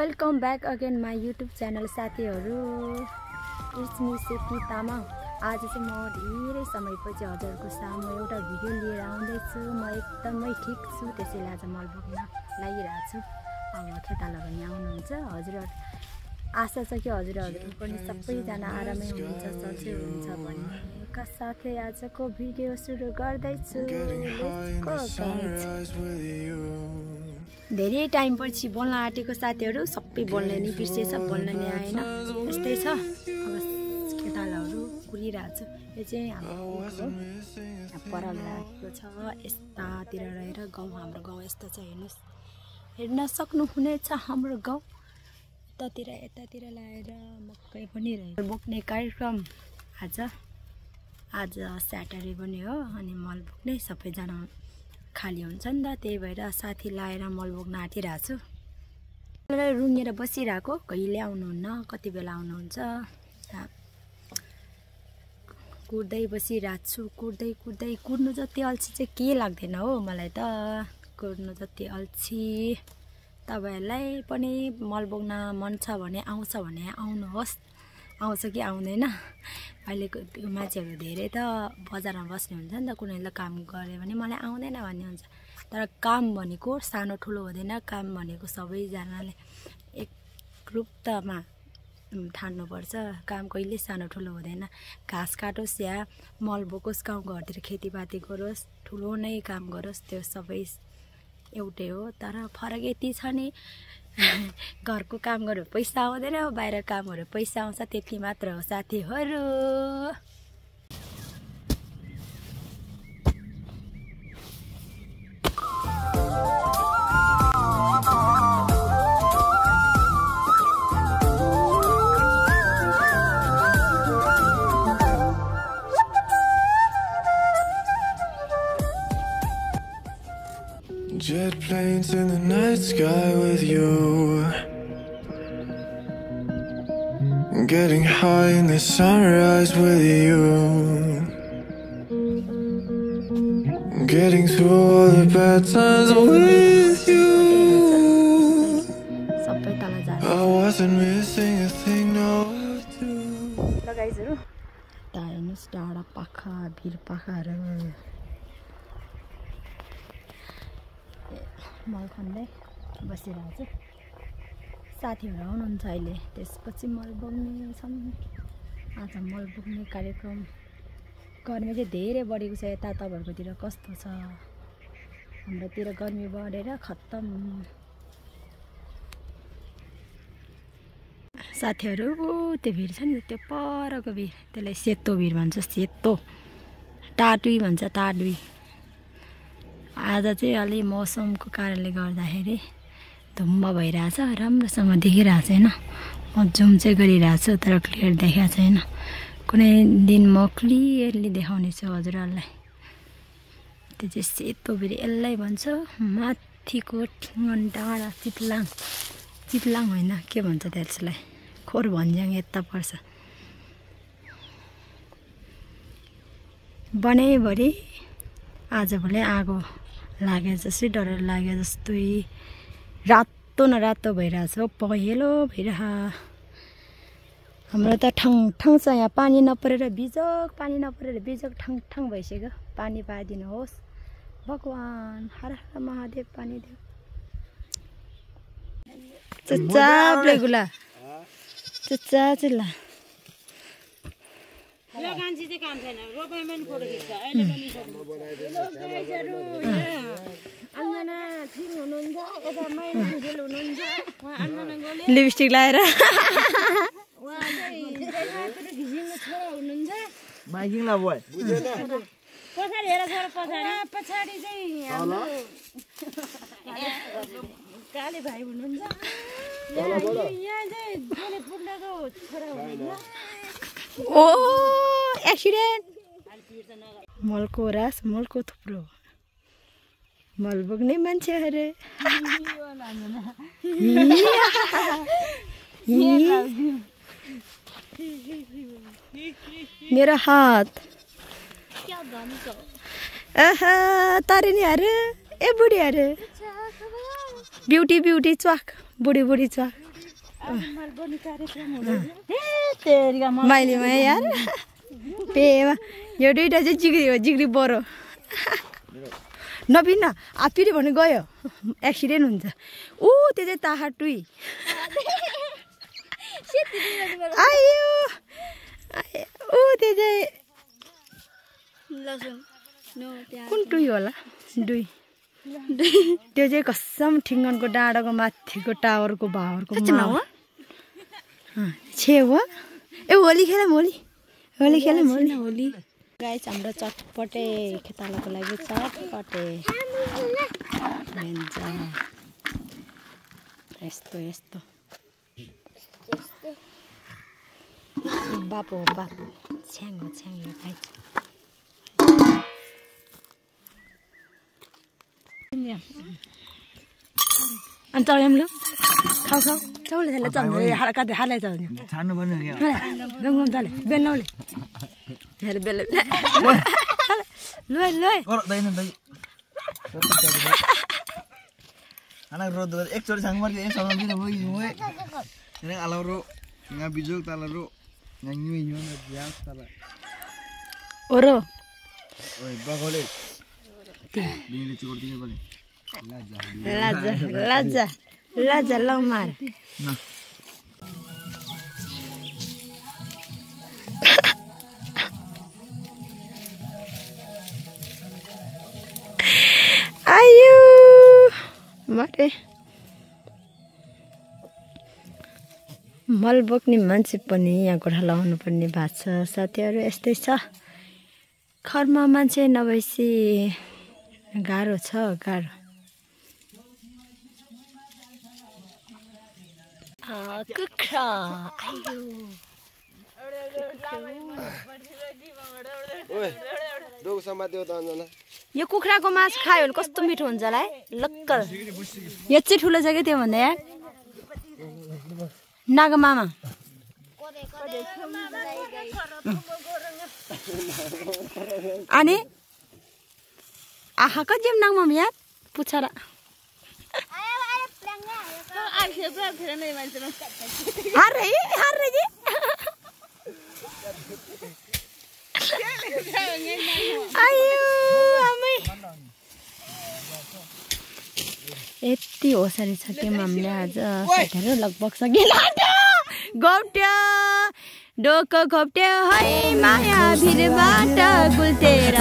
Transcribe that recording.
Welcome back again my YouTube channel साथीहरू। It's me Seti Tamang. आज चाहिँ म धेरै समयपछि हजुरको सामु एउटा भिडियो लिएर आउँदैछु। म एकदमै ठिक छु, त्यसैले आज मल बोक्न लागिरहेको छु। अब खेताला पनि आउनुहुन्छ। हजुर आशा छ कि हजुरहरू पनि सबैजना आरामै हुनुहुन्छ, सन्चै हुनुहुन्छ भन्ने साथै आजको भिडियो सुरु गर्दैछु। धेरै टाइम पछि बोल्न आँटेको साथीहरू, सबै बोल्न नि बिर्सेछ, बोल्न नि आएन, यस्तै छ। अब खेतालाहरू कुरिरहेको छु। यो चाहिँ हाम्रो पराल राखेको छ, यतातिर रहेर गाउँ, हाम्रो गाउँ यस्तो छ। हेर्नुहोस्, हेर्न सक्नुहुनेछ हाम्रो गाउँ। यतातिर लगाएर मकै पनि रहेछ। बोक्ने कार्यक्रम आज स्याटरडे पनि हो, अनि मल बोक्ने सबैजना खाली हुन्छ नि त, त्यही भएर साथी लाएर मल बोक्न आँटिरहेको छु। रुँगेर बसिरहेको, कहिले आउनुहुन्न, कति बेला आउनुहुन्छ। कुर्दै बसिरहेको छु, कुर्नु जति अल्छी चाहिँ के लाग्दैन हो मलाई त। कुर्नु जति अल्छी। तपाईहरूलाई पनि मल बोक्न मन छ भने, आउँछ भने आउनुहोस्। आउँछ कि आउँदैन। अहिलेको मान्छेहरू धेरै त बजारमा बस्ने हुन्छ नि त, कुनैले काम गऱ्यो भने मलाई आउँदैन भन्ने हुन्छ। तर काम भनेको सानो ठुलो हुँदैन, काम भनेको सबैजनाले एक रूपतामा ठान्नुपर्छ। काम कहिले सानो ठुलो हुँदैन। घाँस काटोस् या मल बोकोस्, गाउँ घरतिर खेतीपाती गरोस्, ठुलो नै काम गरोस्, त्यो सबै एउटै हो। तर फरक यति छ नि, घरको काम गरेर पैसा आउँदैन, बाहिर काम गरेर पैसा आउँछ, त्यति मात्र हो साथीहरू। Jet planes in the night sky with you, getting high in the sunrise with you, getting through all the bad times with you. I wasn't missing a thing, no. लगाइजहरु हेर्नुहोस्, डाँडा पाखा भिर पाखाहरू मल खन्दै बसिरहेको छु। साथीहरू आउनुहुन्छ अहिले, त्यसपछि मल बोक्ने छन्। आज मल बोक्ने कार्यक्रम। गर्मी चाहिँ धेरै बढेको छ। यता तपाईँहरूकोतिर कस्तो छ? हाम्रोतिर गर्मी बढेर खत्तम। साथीहरू त्यो भिर छ नि, त्यो परको भिर, त्यसलाई सेतो भिर भन्छ। सेतो टाटुई भन्छ, टाडुई। आज चाहिँ अलि मौसमको कारणले गर्दाखेरि धुम्म भइरहेछ, राम्रोसँग देखिरहेको छैन। म जुम चाहिँ गरिरहेको छु, तर क्लियर देखाएको छैन। कुनै दिन म क्लियरली देखाउने छु हजुरहरूलाई। त्यो चाहिँ सेतो भिर, यसलाई भन्छ माथिको डाँडा चितलाङ होइन, के भन्छ त्यसलाई, खोर भन्ज्याङ यता पर्छ। बनाइभरि आजभोलि आगो लागे जस्तै, डर लागे जस्तै रातो न रातो भइरहेछ, पहेँलो भइरह। हाम्रो त ठाङ छ यहाँ, पानी नपरेर बिजोक ठाङ भइसक्यो। पानी पाइदिनुहोस् भगवान्, हर हर महादेव, पानी देऊ। चुच्चापले गुला, चुच्चा चिल्ला। लिपस्टिक लाएर काले भाइ हुनुहुन्छ। ओ एक्सिडेन्ट। मलको रास, मलको थुप्रो, मल बोक्ने मान्छे अरे। मेरो हात तारिनी अरे, ए बुढी अरे, ब्यूटी च्वाक, बुढी च्वाक। माइलीमा यार पेमा यो दुईटा चाहिँ जिग्री हो जिग्री बरो नबिन फेरि भने गयो एक्सिडेन्ट हुन्छ ऊ त्यो चाहिँ ताहा टुई आयो ऊ त्यो चाहिँ कुन टुई होला दुई त्यो चाहिँ कसम ठिङ्गनको डाँडाको माथिको टावरको भावरको छे हो ए होली खेलौँ होली खेलौँ होली गाइस हाम्रो चटपटे खेतालाको लागि चटपटे यस्तो यस्तो बाप हो बाप छ्याङ्गो छ्याङ्गो गाइस अनि चलाउँ ल खाऊ खाऊ चौले त्यसलाई चल्नु काट्दै हालै चल्नु छान्नु पर्ने हो गम चले बेल्नौले हेर बेल ल ल दैन दाइ anak ro do ek chori sang mar ke sang ni mo yi mo ne ala ro nga bijol tala ro nga nyu nyu na bias tala oro oi bagole ni chikor dine bale laja lamar na ayo mate मल बोक्ने मान्छे पनि यहाँ गोठा लगाउनु पर्ने भएको छ साथीहरु यस्तै छ घरमा मान्छे नभएसी गाह्रो छ गाह्रो कुखुरा आयो ओए दोग समात्यो त अन्जना यो कुखुराको मासु खायो भने कस्तो मिठो हुन्छ होला है लक्कल यो चाहिँ ठुलो छ के त्यो भन्दा यार नागा मामा अनि आहा कति नाग मामा यार पुछरा हारे हारे जी आयो आमै यति होसरी छ के मामले आज साथीहरु लगभग सकिन गौट्या डोको घोप्ट्यो है माया भिरबाट गुल्टेर